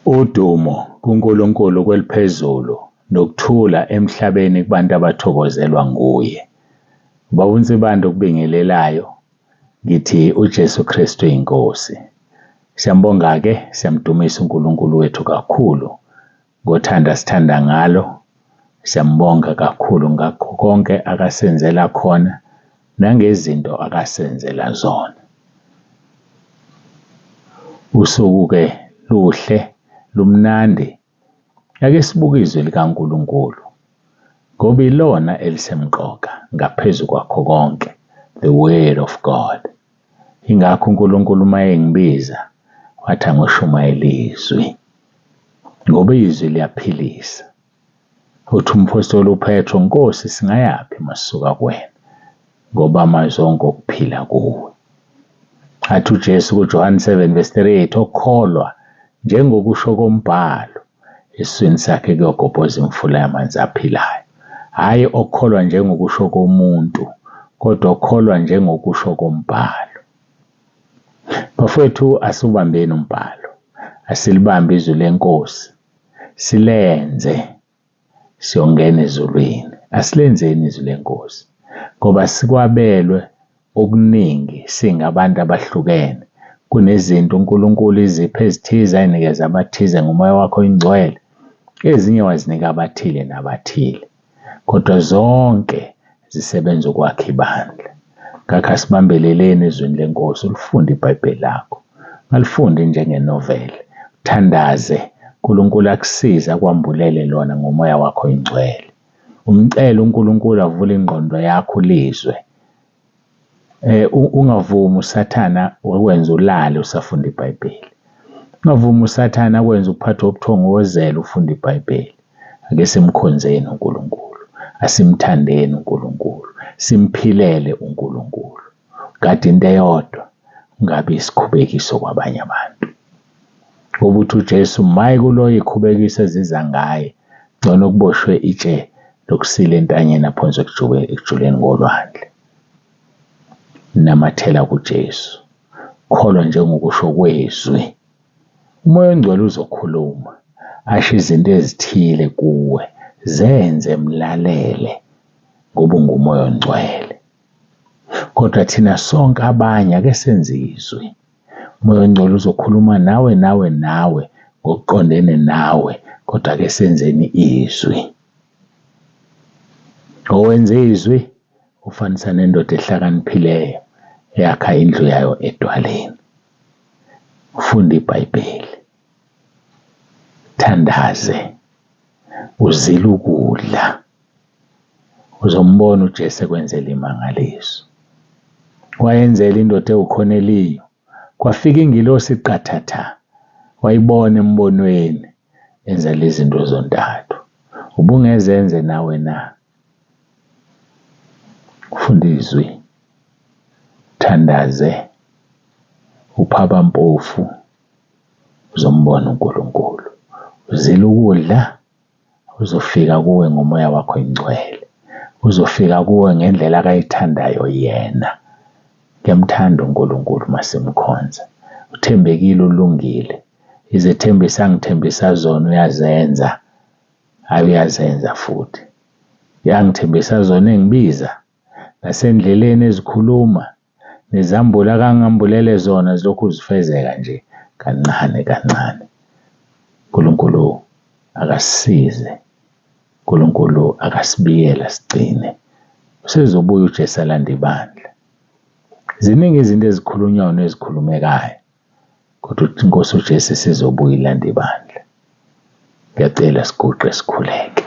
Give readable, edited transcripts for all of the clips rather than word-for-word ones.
Udumo kuNkulunkulu kweliphezulu nokuthula emhlabeni kubantu abathokozelwa nguye. Baba uNsibande okubingelelayo ngithi uJesu Kristu inkosi. Siyambonga-ke, siyamdumisa uNkulunkulu wethu kakhulu ngothando asithanda ngalo. Siyambonga kakhulu ngakho konke akasenzela khona nangezinto akasenzela zona. Usuku-ke luhle lumnandi, ake sibuke izwi likaNkulunkulu ngoba ilona elisemqoka ngaphezu kwakho konke, the word of God. Ingakho uNkulunkulu uma engibiza wathi angoshumayela izwi ngoba izwi liyaphilisa. Uthi umphostoli uPetro, Nkosi singayaphi masisuka kuwena ngoba amazwi onke okuphila kuwe. Athi uJesu kuJohane 7 verse 38 okholwa njengokusho kombhalo esiswini sakhe kuyogobhoza imifula yamanzi aphilayo. Hhayi okholwa njengokusho komuntu kodwa okholwa njengokusho kombhalo. Bafowethu asiwubambeni umbhalo, asilibambe izwi lenkosi, silenze siyongena ezulwini. Asilenzeni izwi lenkosi ngoba sikwabelwe okuningi singabantu abahlukene. Kunezinto uNkulunkulu izipho ezithize ay'nikeze abathize ngomoya wakhe oyingcwele, ezinye wazinika abathile nabathile, kodwa zonke zisebenza ukwakha ibandla. Ngakho asibambeleleni ezwini lenkosi, ulifunde iBhayibheli lakho, ungalifundi njengenoveli, uthandaze uNkulunkulu akusize akwambulele lona ngomoya wakhe oyingcwele. Umcele uNkulunkulu avule ingqondo yakho ulizwe. Ungavumi uSathana wakwenza ulale usafunda iBhayibheli. Ungavumi uSathana akwenze uphathwe ubuthongo wozela ufunda iBhayibheli. Ake simkhonzeni uNkulunkulu, asimthandeni uNkulunkulu, simphilele uNkulunkulu. Gada into eyodwa, ungabi isikhubekiso kwabanye abantu. Ngoba uthi uJesu maye kuloyo iy'khubekiso eziza ngaye, ngcono kuboshwe itshe lokusila entanyeni aphonswe ekujuleni kolwandle. Namathela kuJesu, kholwa njengokusho kwezwi. Umoya ongcwele uzokhuluma asho izinto ezithile kuwe, zenze mlalele ngoba ungumoya ongcwele. Kodwa thina sonke abanye ake senze izwi. Umoya ongcwele uzokhuluma nawe nawe nawe ngokuqondene nawe, kodwa ake senzeni izwi. Owenza izwi ufanisa nendoda ehlakaniphileyo eyakha indlu yayo edwaleni. Ufunda iBhayibheli, thandaze, uzile ukudla, uzombona uJesu ekwenzela imangaliso. Wayenzela indoda ewuKorneliyo, kwafika ingilosi qathatha, wayibona embonweni enza lezi zinto zontathu. Ubungezenze nawe na? Funda izwi, thandaze, uphe abampofu, uzombona uNkulunkulu. Uzile ukudla, uzofika kuwe ngomoya wakho oyingcwele, uzofika kuwe ngendlela akayithandayo yena. Ngiyamthanda uNkulunkulu masimkhonza, uthembekile, ulungile, izethembiso angithembisa zona uyazenza, hhayi uyazenza futhi. Uyangithembisa zona engibiza, nasendleleni ezikhuluma, nezambulo akangambulele zona zilokhu zifezeka nje kancane kancane. uNkulunkulu akasisize, uNkulunkulu akasibiyele asigcine. Usezobuya uJesu alande ibandla. Ziningi izinto ezikhulunywayo nezikhulumekayo, kodwa inkosi uJesu isizobuya ilande ibandla. Ngiyacela siguqe sikhuleke.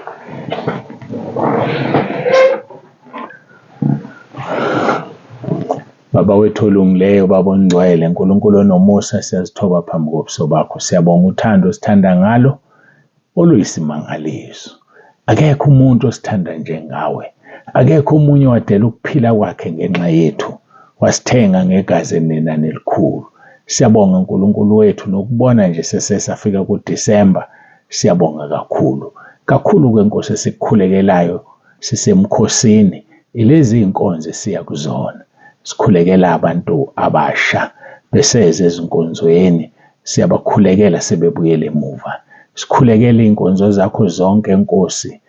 Baba wethu olungileyo, Baba ongcwele, Nkulunkulu onomusa, siyazithoba phambi kobuso bakho. Siyabonga uthando osithanda ngalo oluyisimangaliso. Akekho umuntu osithanda njengawe. Akekho omunye owadela ukuphila kwakhe ngenxa yethu, wasithenga ngegazi elinenani elikhulu. Siyabonga uNkulunkulu wethu nokubona nje sesesafika kuDisemba. Siyabonga kakhulu. Kakhulu-ke Nkosi esikukhulekelayo sisemkhosini ilezi iy'nkonzo esiya kuzona. Sikhulekela abantu abasha beseze ezinkonzweni. Siyabakhulekela sebebuyele emuva. Sikhulekela iy'nkonzo zakho zonke Nkosi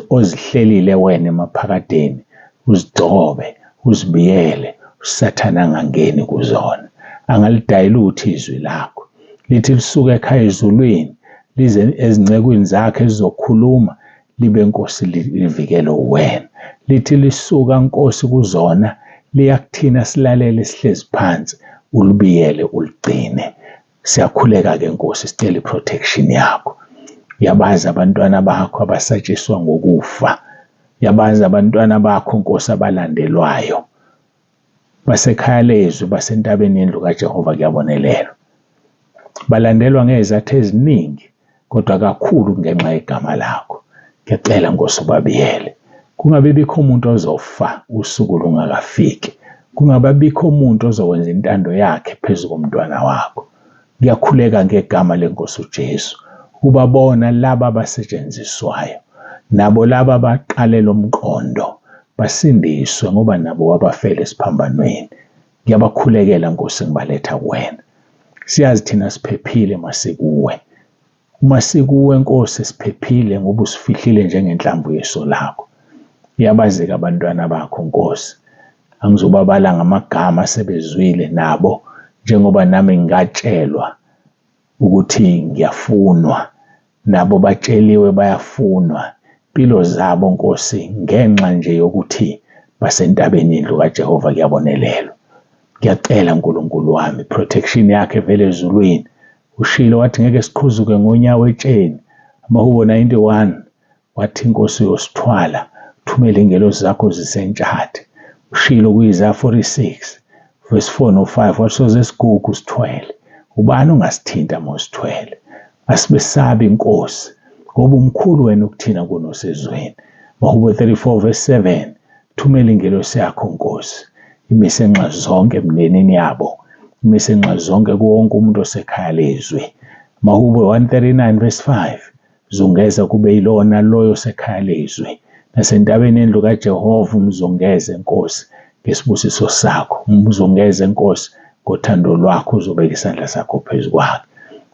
ozihlelile wena emaphakadeni, uzigcobe, uzibiyele, uSathane angangeni kuzona. Angalidayiluthi izwi lakho. Lithi lisuke ekhaya ezulwini lize ezincekwini zakhe ezizokhuluma libe Nkosi livikelwe uwena. Lithi lisuka Nkosi kuzona liya kuthina silalele sihlezi phansi ulibiyele uligcine. Siyakhuleka-ke Nkosi sicela i-protection yakho. Uyabazi abantwana bakho abasatshiswa ngokufa. Uyabazi abantwana bakho Nkosi abalandelwayo. Basekhaya lezwi basentabeni yendlu kaJehova kuyabonelelwa. Balandelwa ngezathu eziningi kodwa kakhulu ngenxa yegama lakho. Ngiyacela Nkosi ubabiyele. Kungabe bikho umuntu ozofa usuku lungakafiki. Kungababikho umuntu ozokwenza intando yakhe phezu komntwana wakho. Ngiyakhuleka ngegama lenkosi uJesu ukuba bona laba abasetshenziswayo nabo laba abaqale lo mqondo basindiswe ngoba nabo wabafela esiphambanweni. Ngiyabakhulekela Nkosi ngibaletha kuwena. Siyazi thina siphephile masikuwe. Uma sikuwe Nkosi siphephile ngoba usifihlile njengenhlamvu yeso lakho. Uyabazeka abantwana bakho Nkosi. Angizobabala ngamagama sebezwile nabo njengoba nami ngatshelwa ukuthi ngiyafunwa nabo batsheliwe bayafunwa impilo zabo Nkosi ngenxa nje yokuthi basentabeni yendlu kaJehova kuyabonelelwa. Ngiyacela Nkulunkulu wami protection yakhe evela ezulwini. Ushilo wathi ngeke siqhuzuke ngonyawo etsheni. Amahubo 91 wathi inkosi uyosithwala thumele ingelosi zakho zisentshathe. Ushilo kuIsaya 46 verse 4 no 5 wathi soze sigugu sithwele. Ubani ongasithinta mosithwele? Asibesabi inkosi ngoba umkhulu wena ukuthina kunosezweni. Mahubo 34 verse 7 thumela ingelosi yakho Nkosi imise nxa zonke emndenini yabo imise nxa zonke kuwo wonke umuntu osekhaya lezwi. Mahubo 139 verse 5 zungeza kube yilona loyo osekhaya lezwi nasentabeni yendlu kaJehova umzungeze Nkosi ngesibusiso sakho umzungeze Nkosi ngothando lwakho uzobeka isandla sakho phezu kwakhe.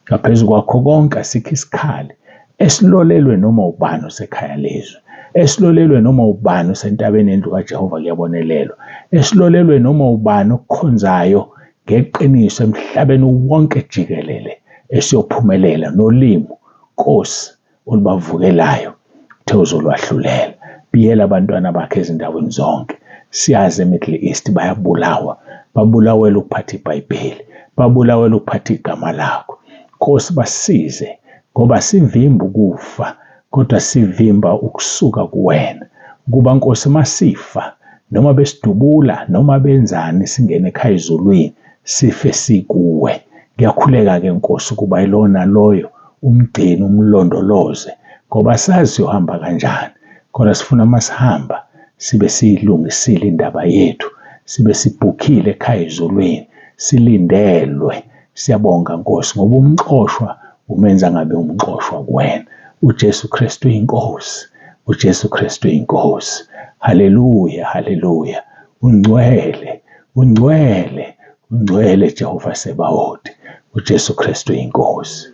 Ngaphezu kwakho konke asikho isikhali esilolelwe noma ubani osekhaya lezwi, esilolelwe noma ubani osentabeni yendlu kaJehova kuyabonelelwa, esilolelwe noma ubani okukhonzayo ngeqiniso emhlabeni wonke jikelele esiyophumelela nolimi Nkosi olubavukelayo uthe uzolwahlulela. Biyela abantwana bakhe ezindaweni zonke. Siyazi eMiddle East bayabulawa, babulawela ukuphatha iBhayibheli, babulawela ukuphatha igama lakho. Nkosi basize ngoba sivimba ukufa kodwa sivimba ukusuka kuwena. Ukuba Nkosi masifa noma besidubula noma benzani singene ekhaya ezulwini sife sikuwe. Ngiyakhuleka-ke Nkosi ukuba yilona loyo umgcine umlondoloze ngoba sazi siyohamba kanjani kodwa sifuna masihamba sibe siyilungisile indaba yethu sibe sibhukhile ekhaya ezulwini silindelwe. Siyabonga Nkosi ngoba umxoshwa umenza ngabe umxoshwa kuwena. uJesu Kristu uyinkosi, uJesu Kristu uyinkosi. Haleluya, haleluya. Ungcwele, ungcwele, ungcwele Jehova Sebawoti. uJesu Kristu uyinkosi.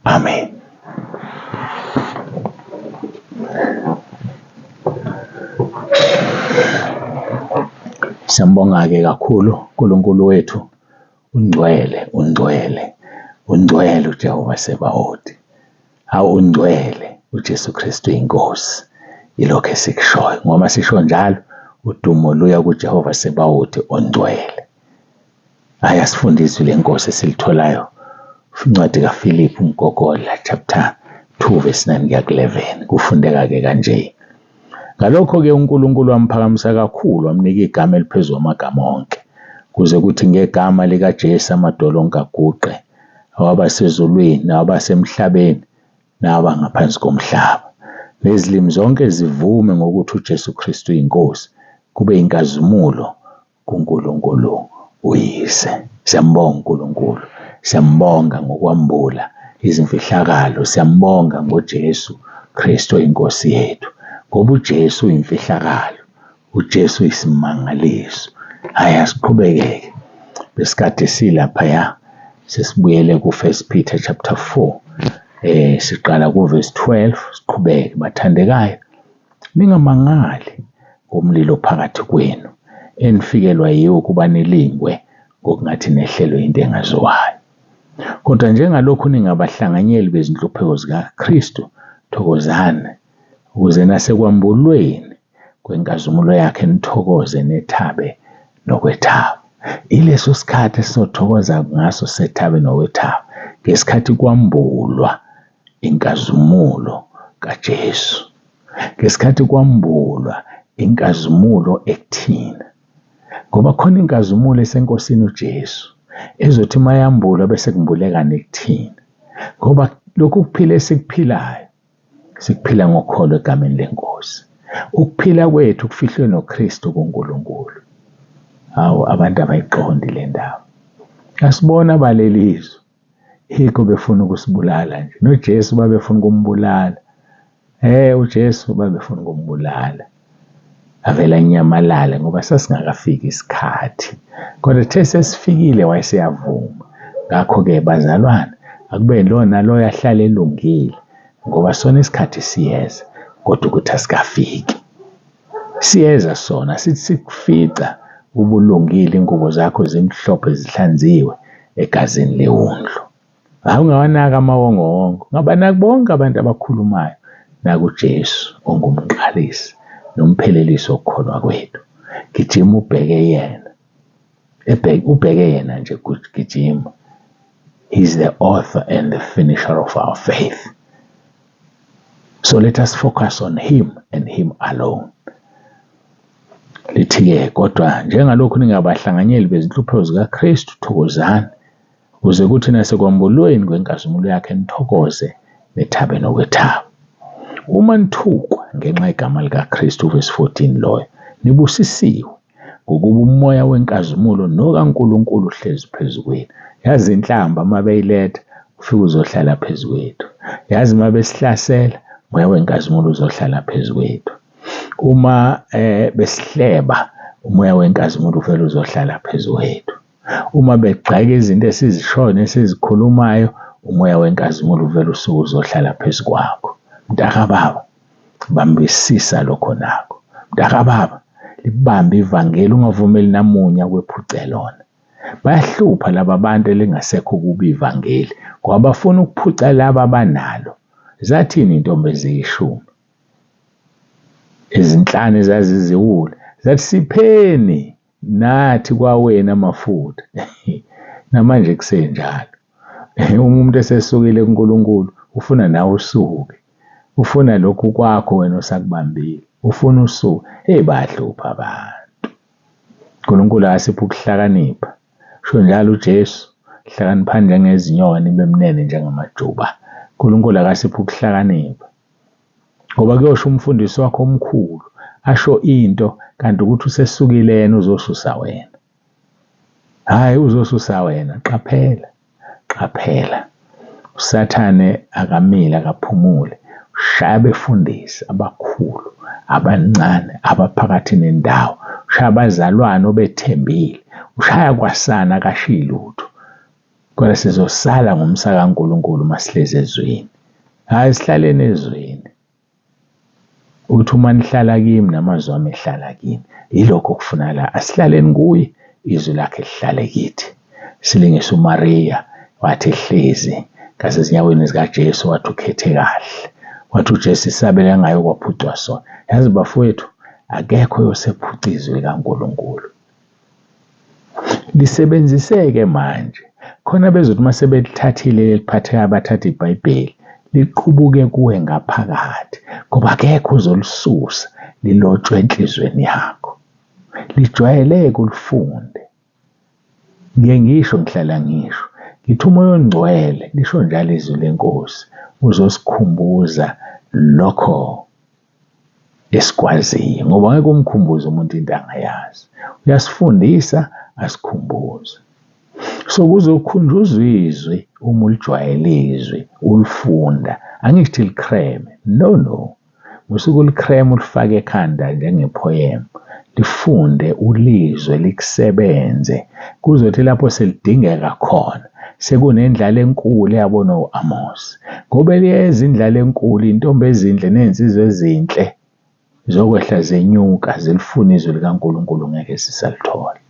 Amen. Siyambonga-ke kakhulu uNkulunkulu wethu ungcwele, ungcwele, ungcwele uJehova Sebawoti. Hawu ungcwele uJesu Kristu inkosi. Yilokho esikushoyo ngoba sisho njalo udumo luya kuJehova Sebawoti ongcwele. Hhayi asifunde izwi lenkosi esilitholayo incwadi kaFilipi umgogodla chapter 2 verse 9 kuya ku-11 kufundeka-ke kanje. Ngalokho-ke uNkulunkulu wamphakamisa kakhulu wamnika igama eliphezu kwamagama onke, kuze kuthi ngegama likaJesu amadolo onke aguqe, awabasezulwini nawabasemhlabeni nawabangaphansi komhlaba. Nezilimi zonke zivume ngokuthi uJesu Kristu uyinkosi, kube inkazimulo kuNkulunkulu uYise. Siyambonga uNkulunkulu, siyambonga ngokwambula izimfihlakalo, siyambonga ngoJesu Kristu oyinkosi yethu, ngoba uJesu uyimfihlakalo, uJesu uyisimangaliso. Hhayi asiqhubekeke, besikade silaphaya Sesibuyele ku-First Peter chapter 4, siqala ku-verse 12 siqhubeke. Bathandekayo, ningamangali ngomlilo phakathi kwenu enifikelwa yiwo ukuba nilingwe ngokungathi nehlelwe into engaziwayo. Kodwa njengalokhu ningabahlanganyeli bezinhlupheko zikaKristu, thokozani ukuze nasekwambulweni kwenkazimulo yakhe nithokoze nethabe nokwethaba. Ileso sikhathi esizothokoza ngaso sethabe nokwethaba, ngesikhathi kwambulwa inkazimulo kaJesu, ngesikhathi kwambulwa inkazimulo ekuthina, ngoba khona inkazimulo eseNkosini uJesu ezothi mayambulwa bese kumbuleka nekuthina, ngoba lokhu kuphila esikuphilayo sikuphila ngokholo egameni leNkosi. Ukuphila kwethu kufihlwe noKristu kuNkulunkulu. Hawu, abantu abayiqondi le ndaba. Asibona balelizwe, yikho befuna ukusibulala nje. NoJesu babefuna ukumbulala. UJesu babefuna ukumbulala. Avele anyamalale ngoba sasingakafiki isikhathi. Kodwa kuthe sesifikile wayeseyavuma. Ngakho-ke bazalwane, akube lo naloyo ahlale elungile ngoba sona isikhathi siyeza, kodwa ukuthi asikafiki. Siyeza sona, sithi sikufica ubulungile, ingubo zakho zimhlophe zihlanziwe egazini lewundlu. Hhayi, ungawanaki amawongowongo, ungabanaki bonke abantu abakhulumayo, nakuJesu ongumqalisi nomphelelisi wokukholwa kwethu. Gijima ubheke yena, ubheke yena nje, gijima. He's the author and the finisher of our faith. So let us focus on him and him alone. Lithi-ke kodwa njengalokhu ningabahlanganyeli bezinhlupheko zikaKristu, thokozani ukuze kuthi nasekwambulweni kwenkazimulo yakhe nithokoze nethabe nokwethaba. Uma nithukwa ngenxa yegama likaKristu, verse 14 loyo, nibusisiwe ngokuba umoya wenkazimulo nokaNkulunkulu uhlezi phezu kwenu. Yazi inhlamba uma beyiletha ufike uzohlala phezu kwethu. Yazi uma besihlasela umoya wenkazimulo uzohlala phezu kwethu. Uma besihleba umoya wenkazimulo uvele uzohlala phezu kwethu. Uma begxeka izinto esizishoyo nesizikhulumayo, umoya wenkazimulo uvele usuke uzohlala phezu kwakho. Mntakababa, bambisisa lokho nakho. Mntakababa, libambe ivangeli, ungavumeli namunye akwephuce lona. Bayahlupha laba bantu elingasekho kubo ivangeli ngoba bafuna ukuphuca laba abanalo. Zathini iy'ntombi eziyishumi? Ezinhlanu ezaziziwula zathi sipheni nathi kwawena amafutha. Namanje kusenjalo. Uma umuntu esesukile kuNkulunkulu ufuna nawe usuke, ufuna lokhu kwakho wena osakubambile, ufuna usuke. Hey, bayahlupha abantu. uNkulunkulu akasiphe ukuhlakanipha. Usho njalo uJesu, hlakaniphani njengezinyoka nibe mnene njengamajuba. uNkulunkulu akasiphe ukuhlakanipha. Ngoba kuyosho umfundisi wakho omkhulu asho into kanti ukuthi usesukile yena uzosusa wena. Hhayi, uzosusa wena. Qaphela, qaphela. uSathane akamile, akaphumule. Ushaya abefundisi abakhulu, abancane, abaphakathi nendawo. Ushaya abazalwane obethembile. Ushaya kwasana akashiyi lutho. Kodwa sizosala ngomsa kaNkulunkulu uma sihlezi ezweni. Hhayi, sihlaleni ezweni. Uthi uma nihlala kimi namazwi ami ehlala kini. Yilokho okufunakalayo. Asihlaleni kuye, izwi lakhe lihlale kithi. Silingise uMariya wathi ehlezi ngasezinyaweni zikaJesu wathi ukhethe kahle. Wathi uJesu isabelo angayo kwaphucwa sona. Yazi bafowethu, akekho oyosephuca izwi likaNkulunkulu. Lisebenziseke manje khona bezothi uma sebelithathile leliphatheka bathathe iBhayibheli liqubuke kuwe ngaphakathi ngoba akekho ozolisusa lilotshwe enhliziyweni yakho. Lijwayeleke ulifunde. Ngiye ngisho ngihlala ngisho ngithi uMoya oNgcwele lisho njalo izwi leNkosi uzosikhumbuza lokho esikwaziyo ngoba ngeke umkhumbuze umuntu into angayazi. Uyasifundisa asikhumbuze. So kuzokhunjuzwa izwi uma ulijwayele izwi ulifunda, angisho likreme, no no. Usuke ulikreme ulifake ekhanda njenge-poem, lifunde ulizwe likusebenze kuzothi lapho selidingeka khona Sekunendlala enkulu eyabonwa u-Amos. Ngoba liyeza indlala enkulu, iy'ntombi ezinhle ney'nsizwa ezinhle zokwehla zenyuka zilifuna izwi likaNkulunkulu ngeke sisalithola.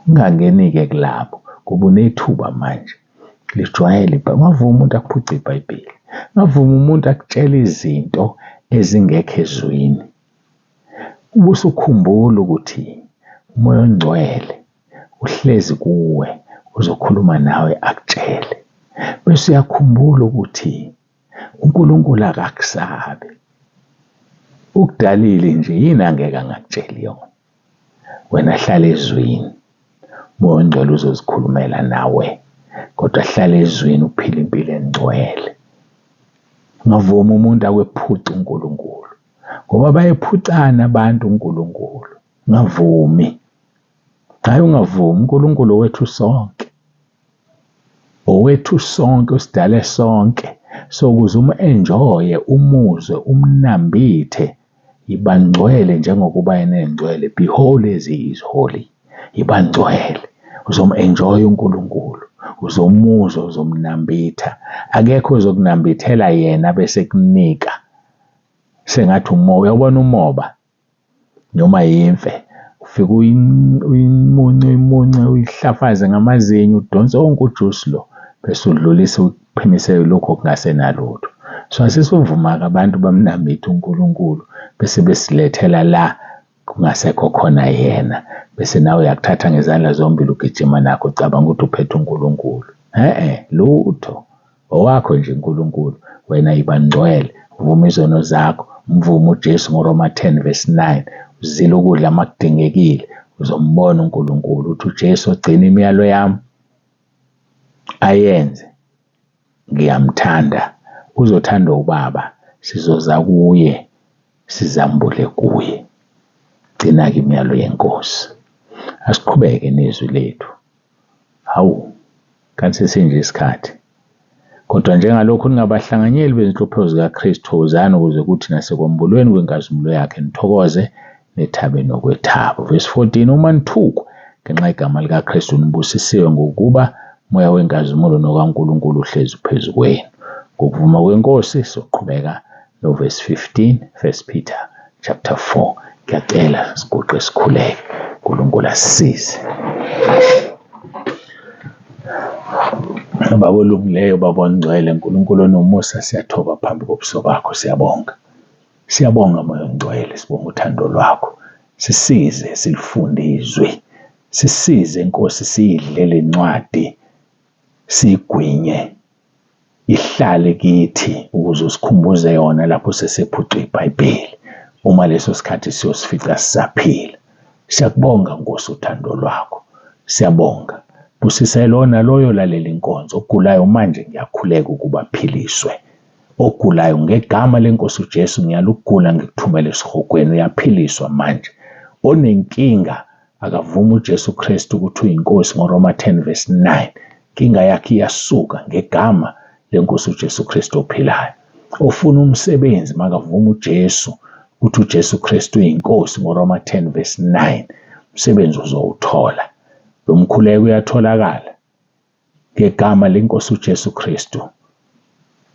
Ungangeni-ke kulabo ngoba unethuba manje. Lijwayele ungavumi umuntu akuphuce iBhayibheli. Ungavumi umuntu akutshele izinto ezingekho ezwini. Ubusukhumbula ukuthi uMoya oNgcwele uhlezi kuwe uzokhuluma nawe akutshele. Bese uyakhumbula ukuthi uNkulunkulu akakusabi. Ukudalile nje yini angeke angakutsheli yona. Wena hlala ezwini, uMoya oNgcwele uzozikhulumela nawe, kodwa hlala ezwini uphile impilo engcwele. Ungavumi umuntu akwephuce uNkulunkulu ngoba bayephucana abantu uNkulunkulu. Ungavumi, hhayi ungavumi, uNkulunkulu owethu sonke, owethu sonke, usidale sonke. So ukuze umu-enjoye, umuzwe, umnambithe, yiba ngcwele njengokuba yena engcwele. Be holy as he is holy. Yiba ngcwele, uzomu-enjoya uNkulunkulu, uzomuzwa, uzomnambitha. Akekho ozokunambithela yena bese kunika sengathi umoya. Uyawubona umoba noma yimfe, ufike uyimunce uyimunce uyihlafaze ngamazinyo udonse wonke ujusi lo bese udlulisa uphimisele lokhu okungasenalutho. So asisuvuma-ke abantu bamnambithe uNkulunkulu bese besilethela la kungasekho khona yena, bese nawe uyakuthatha ngezandla zombili ugijima nakho ucabanga ukuthi uphethe uNkulunkulu. E-e, lutho, owakho nje uNkulunkulu, wena yiba ngcwele, vuma izono zakho, mvume uJesu ngoRoma 10 verse 9, uzile ukudla uma kudingekile, uzombona uNkulunkulu. Uthi uJesu ogcina imiyalo yami ayenze, ngiyamthanda, uzothandwa ubaba, sizoza kuye sizambule kuye. Gcina-ke imiyalo yeNkosi. Asiqhubeke nezwi lethu. Hawu, kanti sesinje isikhathi. Kodwa njengalokhu ningabahlanganyeli bezinhlupheko zikaKristu, thokozani ukuze kuthi nasekwambulweni kwenkazimulo yakhe nithokoze nithabe nokwethaba. Verse 14, uma nithukwa ngenxa yegama likaKristu nibusisiwe ngokuba umoya wenkazimulo nokaNkulunkulu uhlezi phezu kwenu. Ngokuvuma kweNkosi soqhubeka novesi 15, 1 Peter chapter 4. Ngiyacela siguqe sikhuleke. uNkulunkulu asisize. Baba olungileyo, Baba ongcwele, Nkulunkulu onomusa, siyathoba phambi kobuso bakho, siyabonga. Siyabonga Moya oNgcwele, sibonga uthando lwakho. Sisize silifunde izwi. Sisize Nkosi siyidle le ncwadi, siyigwinye ihlale kithi ukuze usikhumbuze yona lapho sesephucwa iBhayibheli. Uma leso sikhathi siyosifica sisaphila. Siyakubonga Nkosi uthando lwakho. Siyabonga. Busisa lowo naloyo olalela inkonzo. Ogulayo manje ngiyakhuleka ukuba aphiliswe. Ogulayo ngegama lenkosi uJesu ngiyala ukugula ngikuthumele esihogweni uyaphiliswa manje. Onenkinga akavume uJesu Kristu ukuthi uyinkosi ngoRoma 10 verse 9. Inkinga yakhe iyasuka ngegama lenkosi uJesu Kristu ophilayo. Ofuna umsebenzi makavume uJesu ukuthi uJesu Kristu uyinkosi ngoRoma 10 verse 9. Umsebenzi uzowuthola. Lo mkhuleko uyatholakala ngegama lenkosi uJesu Kristu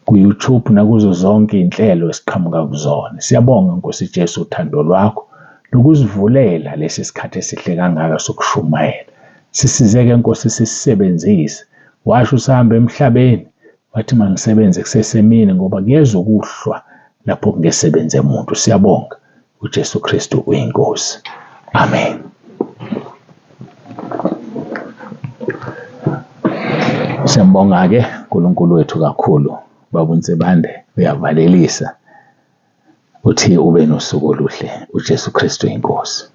ku-YouTube nakuzo zonke iy'nhlelo esiqhamuka kuzona. Siyabonga Nkosi Jesu uthando lwakho lokusivulela lesi sikhathi esihle kangaka sokushumayela. Sisizeke Nkosi sisisebenzise. Washo usahamba emhlabeni wathi mangisebenze kusesemini ngoba kuyeza ukuhlwa lapho kungesebenze muntu. Siyabonga uJesu Kristu uyiNkosi. Amen. Siyambonga-ke uNkulunkulu wethu kakhulu Baba uNsibande uyavalelisa uthi ube nosuku oluhle uJesu Kristu inkosi.